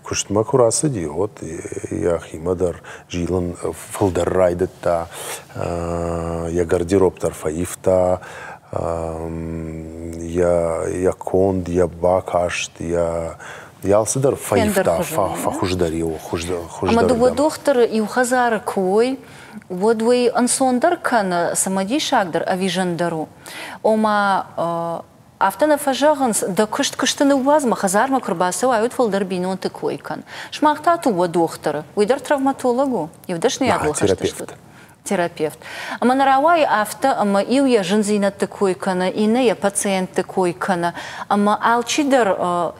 куыстмӕ куы рацыди, уӕд йӕхимӕ дӕр зилын фылдӕр райдыдта, йӕ гардероб дӕр фӕивта, йӕ конд, йӕ бакаст, йӕ йӕ алцыдӕр фӕивта, фӕхуыздӕр и, хуыздӕр. Ӕмӕ дыууӕ дохтыры иу хӕдзары куы уой, уӕд уый ӕнцондӕр кӕны, цымыдисагдӕр ӕви зындӕр у? Ома, афтӕ нӕ фӕзӕгъынц, дӕ куыст куысты ныууадз, мӕ хӕдзармӕ куы рбацӕуай, уӕд фылдӕр бинонты кой кӕн. Сымах та дыууӕ дохтыры, уый дӕр травматолог у, иу дӕсныйадыл хӕст стут. Терапевт. Ӕмӕ нӕ рауайы афтӕ, ӕмӕ иу йӕ зындзинӕдты кой кӕны, иннӕ йӕ пациентты кой кӕны, ӕмӕ алчидӕр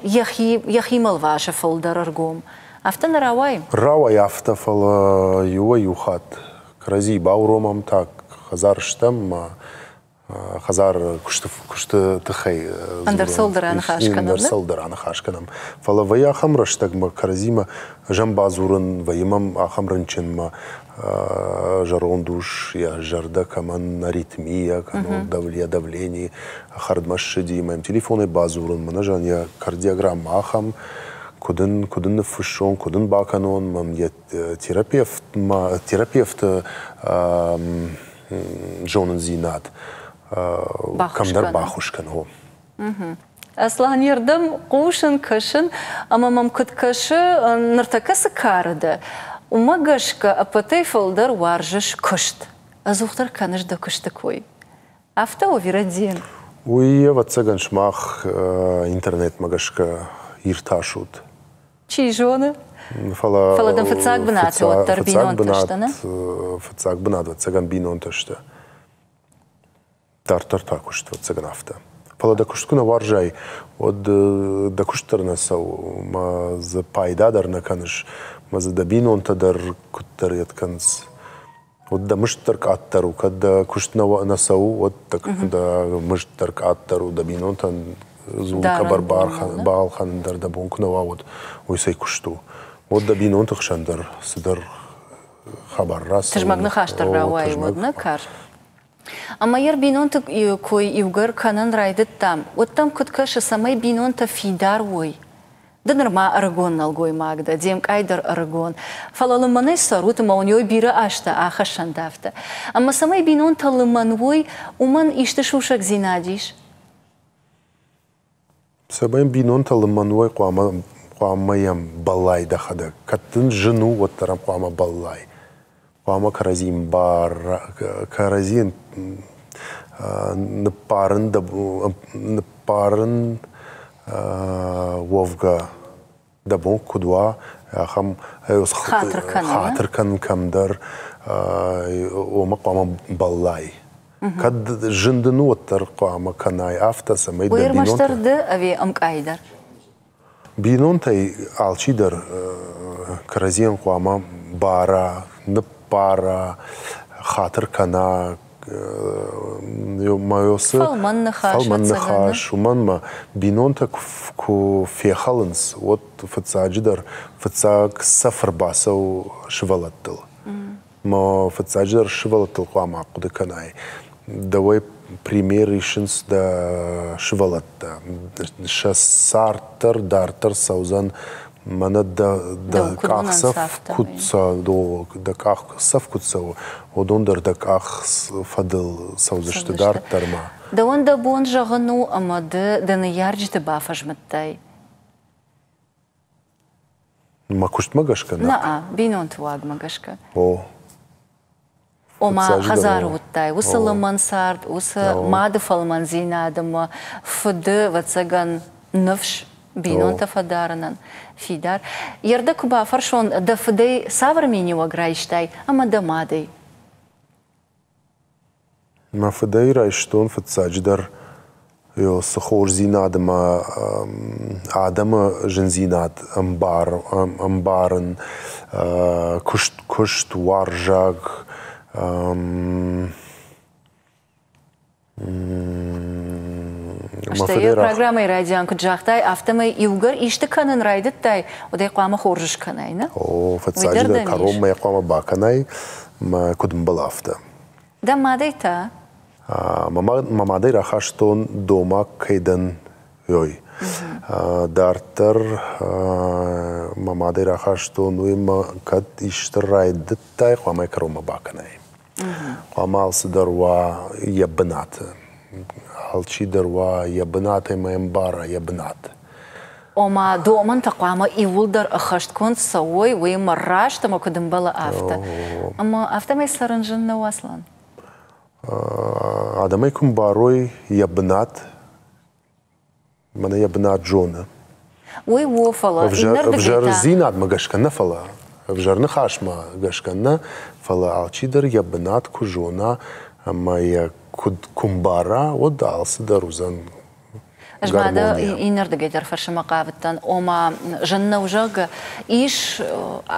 йӕхи йӕхимӕ лвасы фылдӕр ӕргом. Афтӕ нӕ рауайы? Рауайы афтӕ, фӕлӕ иуӕй-иу хатт кӕрӕдзийы бауромӕм та, хӕдзар стӕм, ӕмӕ хӕдзары куысты, куысты тыххӕй ӕндӕр цӕуылдӕр аныхас кӕнӕм. Ӕндӕр цӕуылдӕр аныхас кӕнӕм. Фӕлӕ вӕййы ахӕм рӕстӕгмӕ кӕрӕдзимӕ зӕм бадзурын, вӕййы мӕм ахӕм рынчынмӕ зӕронд ус, йӕ зӕрдӕ кӕмӕн аритмия, кӕнӕ йӕ давлени хӕрдмӕ ссыди, мӕм телефонӕй бадзурын, мӕнӕ зӕгъын, йӕ кардиограммӕ ахӕм, куыд ын, куыд ын ныффыссон, куыд ын бакӕнон, мӕм йӕ терапевтмӕ, терапевты зонындзинад кӕмдӕр баххуыс кӕны. Аслан, не рдӕм хъусын, кӕсын, ӕмӕ мӕм куыд кӕсы, ныртӕккӕ цы кары дӕ, уымӕ гӕсгӕ ӕппӕтӕй фылдӕр уарзыс куыст. Ӕдзухдӕр кӕныс дӕ куысты кой. Афтӕ у, Веродин? Уый, ӕвӕццӕгӕн, сымах интернетмӕ гӕсгӕ иртасут. Чи зоны? Фӕлӕ, Фӕлӕ дын фыццаг бынаты уӕддӕр бинонтӕ сты, нӕ? Фыццаг бынат, ӕвӕццӕгӕн, бинонтӕ сты. Дарддӕр та куыст, ӕвӕццӕгӕн, афтӕ. Фӕлӕ дӕ куыст куы нӕ уарзай, уӕд дӕ куыст дӕр нӕ цӕуы, мӕ дзы пайда дӕр нӕ кӕныс, мӕ дзы дӕ бинонтӕ дӕр куыддӕр йед кӕнынц. Уӕд дӕ мызд дӕр къаддӕр у, кӕд дӕ куыст нӕ цӕуы, уӕд дӕ мызд дӕр къаддӕр у, дӕ бинонтӕн дзул къӕбӕр балхӕнын дӕр дӕ бон куы нӕ уа, уӕд уый цӕй куыст у. Уӕд дӕ бинонты хсӕн дӕр цыдӕр хабар рацӕуы. Тызмӕг ныхас дӕр рауайы, уӕд нӕ карз. Ӕмӕ йӕ бинонты кой иугӕр кӕнын райдыдтам, уӕд дӕм куыд кӕсы, цӕмӕй бинонтӕ фидар уой? Ды нырма ӕрыгон нӕлгоймаг дӕ, де мкъай дӕр ӕрыгон. Фӕлӕ лымӕнӕй цӕрут ӕмӕ уын ой бирӕ азтӕ ахӕссӕнт афтӕ. Ӕмӕ цӕмӕй бинонтӕ лымӕн уой, уымӕн исты сусӕгдзинад ис? Цӕмӕй бинонтӕ лымӕн уой, хъуамӕ йӕм бӕллай дӕхӕдӕг. Кӕд дын зын у, уӕддӕр ӕм хъуамӕ бӕллай. Хъуамӕ кӕрӕдзийӕн ныппарын уӕвгӕ дӕ бон куыд уа, ахӕм хатыр кӕнын кӕмдӕр, уымӕ хъуамӕ бӕллай. Кӕд зын дын у, уӕддӕр хъуамӕ кӕнай афтӕ, цӕмӕй дӕ бинонтӕ... Ӕрмӕстдӕр ды ӕви ӕмкъай дӕр? Бинонтӕй алчидӕр кӕрӕдзийӕн хъуамӕ бара, ныббара, хатыр кӕна, фӕлмӕн ныхас, фӕлмӕн ныхас, уымӕн ӕмӕ бинонтӕ куы фехӕлынц, уӕд фыццаджыдӕр фыццаг цӕф ӕрбацӕуы сывӕллӕттыл. Мӕ фыццаджыдӕр сывӕллӕттыл хъуамӕ ахъуыды кӕнай. Дӕуӕй пример исынц дӕ сывӕллӕттӕ. Сӕ цард дӕр дарддӕр цӕудзӕн мӕнӕ дӕ къахдзӕф куыд дӕ къахдзӕф куыд цӕуы, уыдон дӕр дӕ къах фӕдыл цӕудзысты дарддӕрмӕ. Дӕуӕн дӕ бон зӕгъын у, ӕмӕ ды дӕ ныййарджыты бафӕзмыдтай? Мӕ куыстмӕ гӕсгӕ нӕ? Нӕ, бинонты уагмӕ гӕсгӕ. О. Ома хӕдзары уыдтай уыцы лымӕн цард, уыцы мады фӕлмӕндзинад ӕмӕ фыды, ӕвӕццӕгӕн, ныфс бинонтӕ фӕдарынӕн фидар. Йе рдӕг куы бафӕрсон, дӕ фыдӕй цавӕр миниуӕг райстай ӕмӕ дӕ мадӕй? Мӕ фыдӕй райстон фыццаджыдӕр цы хорздзинад ӕмӕ адӕмы зындзинад ӕмбарын, куыст уарзаг. Стӕй йӕ программӕйы райдиан куыд загътай, афтӕмӕй иугӕр исты кӕнын райдыдтай, уӕд ӕй хъуамӕ хорз скӕнай, нӕ? О, фыццаджыдӕр кӕронмӕ йӕ хъуамӕ бакӕнай, мӕ куыд ӕмбӕлы, афтӕ. Дӕ мадӕй та? Мӕ мадӕй рахастон домаг кӕй дӕн, ой. Дарддӕр мӕ мадӕй рахастон, уый мӕ кӕд исты райдыдтай, хъуамӕ кӕронмӕ бакӕнай. Хъуамӕ алцыдӕр уа йӕ бынаты. Алчидӕр уа йӕ бынат ӕмӕ ӕмбара йӕ бынат. Ома домӕнтӕ хъуамӕ иууылдӕр ӕххӕстгонд цӕуой, уыимӕ раст ӕмӕ куыд ӕмбӕлы, афтӕ. Ӕмӕ афтӕмӕй цӕрын зын нӕу, Аслан? Адӕмӕй куы мбарой йӕ бынат, мӕнӕ йӕ бынат зоны. Уый у, фӕлӕ ӕвзӕрдзинадмӕ гӕсгӕ нӕ, фӕлӕ ӕвзӕр ныхасмӕ гӕсгӕ нӕ, фӕлӕ алчидӕр йӕ бынат куы зона ӕмӕ йӕ куыд куы мбара, уӕд алцыдӕр уыдзӕн. Ӕз ма дӕ иннӕрдыгӕй дӕр фӕрсынмӕ хъавыдтӕн, ома зын нӕу, зӕгъгӕ, ис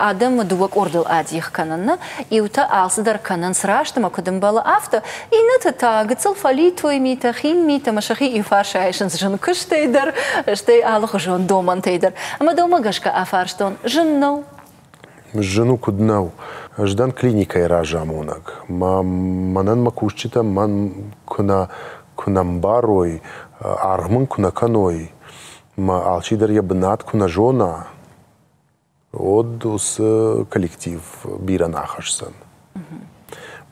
адӕмы дыууӕ къордыл адих кӕнын. Нӕ иутӕ алцыдӕр кӕнынц раст ӕмӕ куыд ӕмбӕлы, афтӕ, иннӕтӕ та гыццыл фӕлитой митӕ, хин митӕ ӕмӕ сӕхи иуфарс айсынц зын куыстӕй дӕр, стӕй алыхуызон домӕнтӕй дӕр. Ӕмӕ дӕумӕ гӕсгӕ афарстон, зын нӕу? Зын у, куыд нӕу. Ӕз дӕн клиникӕйы разамонӕг. Мӕнӕн мӕ кусджытӕ мӕн куы нӕ мбарой, аргъ мын куы нӕ кӕной, мӕ алчидӕр йӕ бынат куы нӕ зона, уӕд уыцы коллектив бирӕ нӕ ахӕсдзӕн.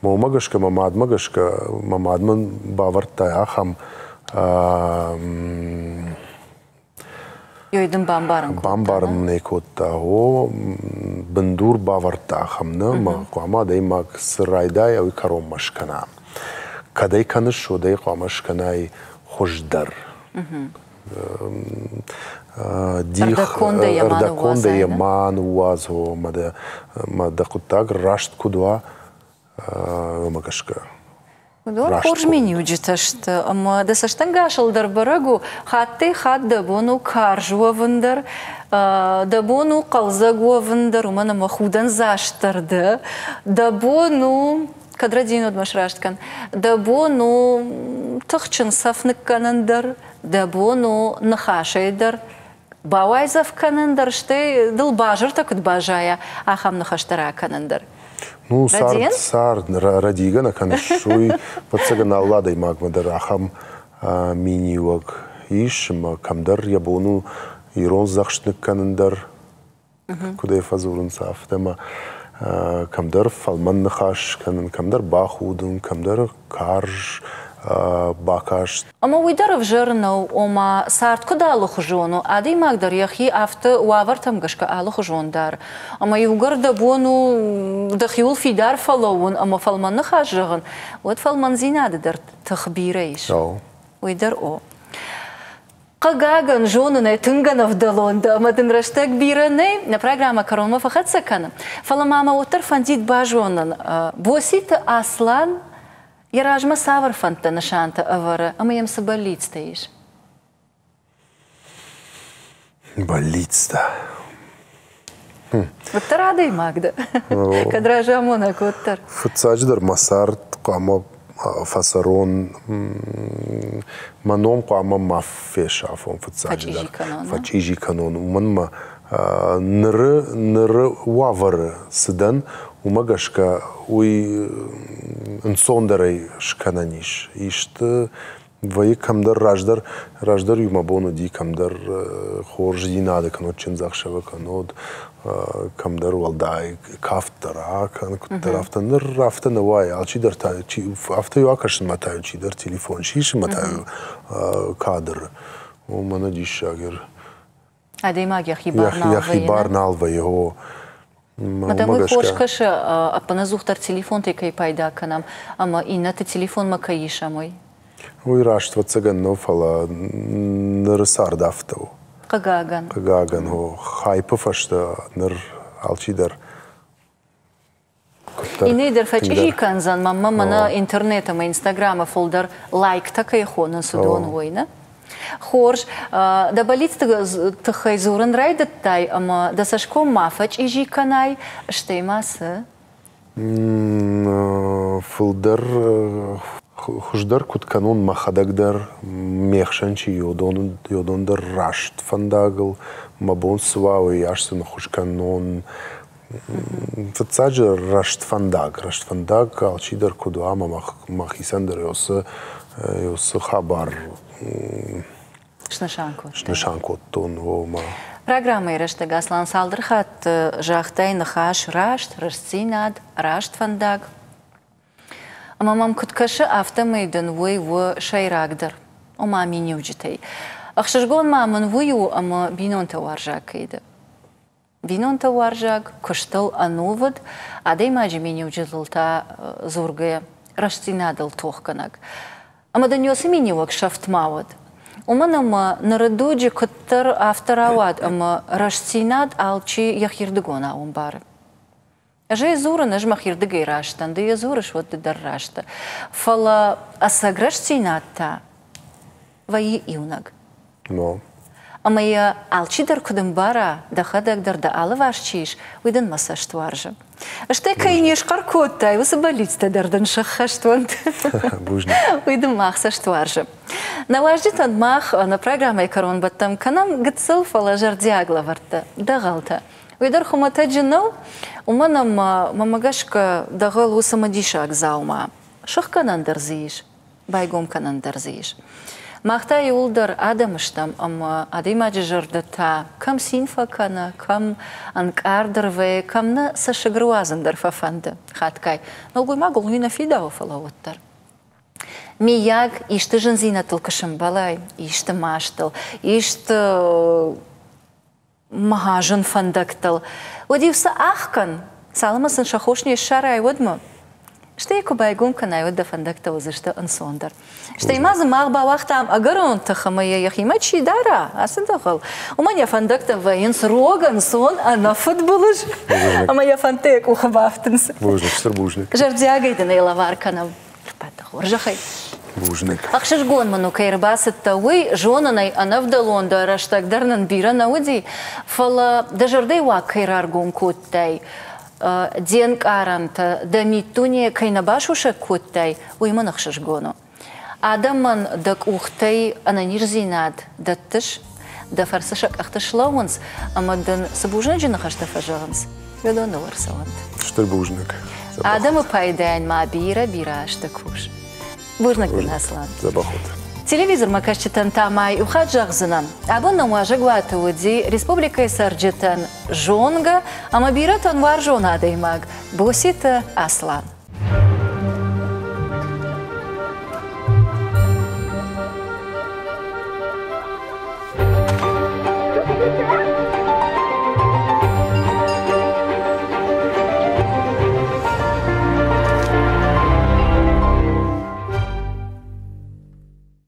Уымӕ гӕсгӕ, мӕ мадмӕ гӕсгӕ, мӕ мад мын бавӕрдта ахӕм Ёй дын бамбарын кодта? Бамбарын мын ӕй кодта. О, бындур бавӕрдта ахӕм нӕ, ӕмӕ хъуамӕ адӕймаг цы райдайа, уый кӕронмӕ скӕна. Кӕд ӕй кӕныс, уӕд ӕй хъуамӕ скӕнай хуыздӕр. Дих ӕрдӕгкондӕй йӕ ма ныууадз, ӕмӕ дӕ хъуыддаг раст куыд уа, уымӕ гӕсгӕ. Уыдон хорз миниуджытӕ сты, ӕмӕ дӕ цӕстӕнгасыл дӕр бӕрӕг у, хаттӕй-хатт дӕ бон у карз уӕвын дӕр, дӕ бон у хъӕлдзӕг уӕвын дӕр, уымӕн ӕмӕ худӕндзаст дӕр дӕ, дӕ бон у, кӕд рӕдзинодмӕ сраст кӕн, дӕ бон у тыхджын цӕф ныккӕнын дӕр, дӕ бон у ныхасӕй дӕр бауайдзӕф кӕнын дӕр, стӕй дыл базыртӕ куыд базайа, ахӕм ныхӕстӕ ракӕнын дӕр. Ну, цард, цард, рӕдийгӕ нӕ кӕныс, уый, ӕвӕццӕгӕн, алы адӕймагмӕ дӕр ахӕм миниуӕг ис, ӕмӕ кӕмдӕр йӕ бон у ирон дзӕхст ныккӕнын дӕр, куыд ӕй фӕдзурынц, афтӕ ӕмӕ кӕмдӕр фӕлмӕн ныхас кӕнын, кӕмдӕр бахудын, кӕмдӕр карз бакаст. Ӕмӕ уый дӕр ӕвзӕр нӕу, ома цард куыд алыхуызон у, адӕймаг дӕр йӕхи афтӕ уавӕртӕм гӕсгӕ алыхуызон дары. Ӕмӕ иугӕр дӕ бон у дӕхиуыл фидар фӕлӕууын ӕмӕ фӕлмӕн ныхас зӕгъын, уӕд фӕлмӕндзинады дӕр тых бирӕ ис. Уый дӕр о. Хъыгагӕн, зонын ӕй, тынг ӕнӕвдӕлон дӕ ӕмӕ дын рӕстӕг бирӕ нӕй, нӕ программӕ кӕронмӕ фӕхӕццӕ кӕны. Фӕлӕ ма мӕ уӕддӕр фӕндид базонын, Боситы Аслан йӕ размӕ цавӕр фӕндтӕ, нысантӕ ӕвӕры ӕмӕ йӕм цы бӕллицтӕ ис? Бӕллицтӕ. Уӕддӕр адӕймаг дӕ, кӕд разамонӕг, уӕддӕр. Фыццаджыдӕр мӕ цард хъуамӕ фӕцӕрон, мӕ ном хъуамӕ ма фесафон фыццаджыдӕр. Фӕчъизи кӕнон. Уымӕн мӕ ныры, ныры уавӕры цы дӕн, уымӕ гӕсгӕ уый ӕнцондӕрӕй скӕнӕн ис. Исты вӕййы кӕмдӕр раздӕр, раздӕр-иу мӕ бон уыди кӕмдӕр хорздзинады кӕнӕ чындзӕхсӕвы кӕнӕ кӕмдӕр уӕлдай кафт дӕр акӕн, куыддӕр афтӕ. Ныр афтӕ нӕ уайы, алчидӕр та, афтӕ-иу акӕсынмӕ та чидӕр телефон сисы мӕ та кадры. О, мӕнӕ диссаг. Адӕймаг йӕхи бар нал вӕййы. Йӕхи бар нал вӕййы, о. Мадам, уый хорз кӕсы, ӕппынӕдзухдӕр телефонтӕй кӕй пайда кӕнӕм ӕмӕ иннӕты телефонмӕ кӕй исӕм, уый. Уый раст, ӕвӕццӕгӕн, нӕу, фӕлӕ ныры цард афтӕ у. Хъыгагӕн. Хъыгагӕн, о. Хайпы фӕстӕ ныр алчидӕр Иннӕ дӕр фӕчъизи кӕндзӕн, мӕнмӕ мӕнӕ интернет ӕмӕ Инстаграмы фылдӕр лайктӕ кӕй хонынц, уыдон уой, нӕ? Хорз, дӕ бӕллицты тыххӕй дзурын райдыдтай ӕмӕ дӕ цӕсгом ма фӕчъизи кӕнай, стӕй ма цы? Фылдӕр хуыздӕр куыд кӕнон мӕхӕдӕг дӕр, ме хсӕн чи уыдон дӕр раст фӕндагыл, мӕ бон цы уа, уыйас сын ӕххуыс кӕнон. Фыццаджы рӕстфӕндаг, рӕстфӕндаг алчидӕр куыд уа ӕмӕ мӕхицӕн дӕр уыцы хабар снысан кодтай. Снысан кодтон, ома. Программӕйы рӕстӕг Аслан цалдӕр хатты загътай ныхас раст, рӕстдзинад, раст фӕндаг. Ӕмӕ мӕм куыд кӕсы, афтӕмӕй дын уый у сӕйрагдӕр, ома миниуджытӕй. Ӕхсызгон ма мын уый у, ӕмӕ бинонтӕ уарзаг кӕй дӕ. Бинонтӕ уарзаг, куыстыл ӕнувыд, адӕймаджы миниуджытыл та дзургӕ, рӕстдзинадыл тохгӕнӕг. Ӕмӕ дын уыцы миниуӕг сӕфт ма уӕд. Уымӕн ӕмӕ ныры дуджы куыддӕр афтӕ рауад, ӕмӕ рӕстдзинад алчи йӕхирдыгонау ӕмбары. Ӕз ӕй дзурын, ӕз мӕхирдыгӕй раст дӕн, ды йӕ дзурыс, уӕд ды дӕр раст дӕ. Фӕлӕ ӕцӕг рӕстдзинад та вӕййы иунӕг. Но. Ӕмӕ йӕ алчидӕр куыд ӕмбара, дӕхӕдӕг дӕр дӕ алыварс чи ис, уый дын мӕ цӕст уарзы. Стӕй кӕй не схъӕр кодтай, уыцы бӕллицтӕ дӕр дын сӕххӕст уӕнт. Бузныг. Уый дын мах цӕст уарзы. Нӕ уазджытӕн мах нӕ программӕйы кӕронбӕттӕн кӕнӕм гыццыл, фӕлӕ зӕрдиаг лӕвӕрттӕ, дӕгъӕлтӕ. Уый дӕр хуымӕтӕджы нӕу, уымӕн ӕмӕ, мӕнмӕ гӕсгӕ, дӕгъӕл у цымыдисаг дзаума. Сыхгӕнӕн дӕр дзы ис, байгом кӕнӕн дӕр дзы ис. Мах та иуылдӕр адӕм стӕм ӕмӕ адӕймаджы зӕрдӕ та кӕм цин фӕкӕны, кӕм ӕнкъард ӕрвӕйы, кӕм нӕ цӕссыг руадзын дӕр фӕфӕнды хатгай. Нӕлгоймагыл уый нӕ фидауы, фӕлӕ уӕддӕр. Миййаг, исты зындзинӕдтыл куы сӕмбӕлай, исты мастыл, исты мӕ зын фӕндӕгтыл, уӕд-иу сӕ ӕхгӕн, цалынмӕ сын сӕ хос не ссарай, уӕдмӕ. Стӕй куы байгом кӕнай, уӕд дӕ фӕндӕгтӕ уыдзысты ӕнцондӕр. Стӕй ма дзы мах бауагътам ӕгӕрон тых ӕмӕ йӕ йӕхимӕ чи дара, ацы дӕгъӕл, уымӕн йӕ фӕндӕгтӕ вӕййынц рог, ӕнцон, ӕнӕфыдбылыз, ӕмӕ йӕ фӕндтӕ йӕ къухы бафтынц. Бузныг, стыр бузныг. Зӕрдиагӕй дын ӕй лӕвар кӕнӕм. Ӕппӕты хорзӕхӕй. Бузныг. Ӕхсызгон мын у, кӕй ӕрбацыдтӕ, уый. Зонын ӕй, ӕнӕвдӕлон дӕ рӕстӕг дӕр нын бирӕ нӕ уыди, фӕлӕ дӕ зӕрдӕйы уаг кӕй раргом кодтай, де нкъарӕнтӕ, дӕ миддуне кӕй нӕ басусӕг кодтай, уый мын ӕхсызгон у. Адӕмӕн дӕ къухтӕй ӕнӕниздзинад дӕттыс, дӕ фӕрцы сӕ къӕхты слӕууынц ӕмӕ дын цы бузныджы ныхӕстӕ фӕзӕгъынц, Уыдон ныл ӕрцӕуӕнт. Стыр бузныг. Адӕмы пайдайӕн ма бирӕ-бирӕ азты кус. Бузныг дын, Аслан. Дзӕбӕх ут. Телевизормӕ кӕсджытӕн та ма иу хатт зӕгъдзынӕн. Абон нӕм уазӕгуаты уыди республикӕйы цӕрджытӕн зонгӕ ӕмӕ бирӕтӕн уарзон адӕймаг Боситы Аслан.